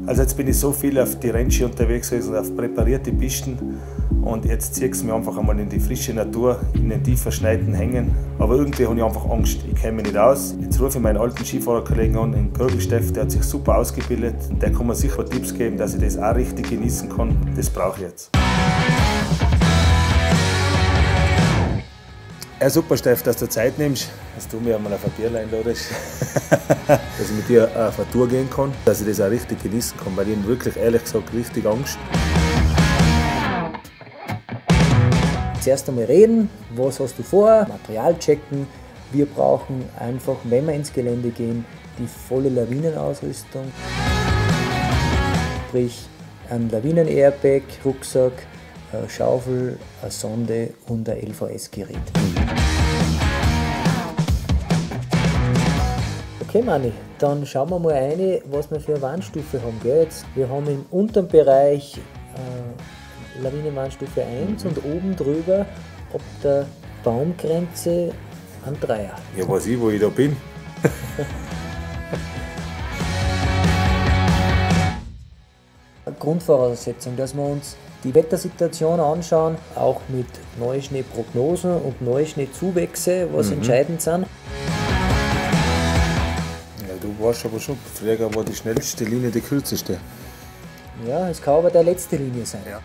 Also jetzt bin ich so viel auf die Rennski unterwegs gewesen, auf präparierte Pisten und jetzt zieht es mich einfach einmal in die frische Natur, in den tief verschneiten Hängen. Aber irgendwie habe ich einfach Angst, ich kenne mich nicht aus. Jetzt rufe ich meinen alten Skifahrerkollegen an, den Kögel Steff, der hat sich super ausgebildet. Der kann mir sicher Tipps geben, dass ich das auch richtig genießen kann. Das brauche ich jetzt. Ja, super, Steff, dass du Zeit nimmst, dass du mir einmal auf ein Bier einladest, dass ich mit dir auf eine Tour gehen kann, dass ich das auch richtig genießen kann, weil ich habe wirklich, ehrlich gesagt, richtig Angst. Zuerst einmal reden, was hast du vor, Material checken. Wir brauchen einfach, wenn wir ins Gelände gehen, die volle Lawinenausrüstung. Sprich, ein Lawinen-Airbag, Rucksack, eine Schaufel, eine Sonde und ein LVS-Gerät. Okay, Manni, dann schauen wir mal rein, was wir für eine Warnstufe haben. Gell? Jetzt, wir haben im unteren Bereich Lawinenwarnstufe 1 und oben drüber ab der Baumgrenze ein Dreier. Ja, weiß ich, wo ich da bin. Grundvoraussetzung, dass wir uns die Wettersituation anschauen, auch mit Neuschneeprognosen und Neuschneezuwächse, was entscheidend sind. Ja, du warst aber schon, früher war die schnellste Linie die kürzeste. Ja, es kann aber der letzte Linie sein. Ja.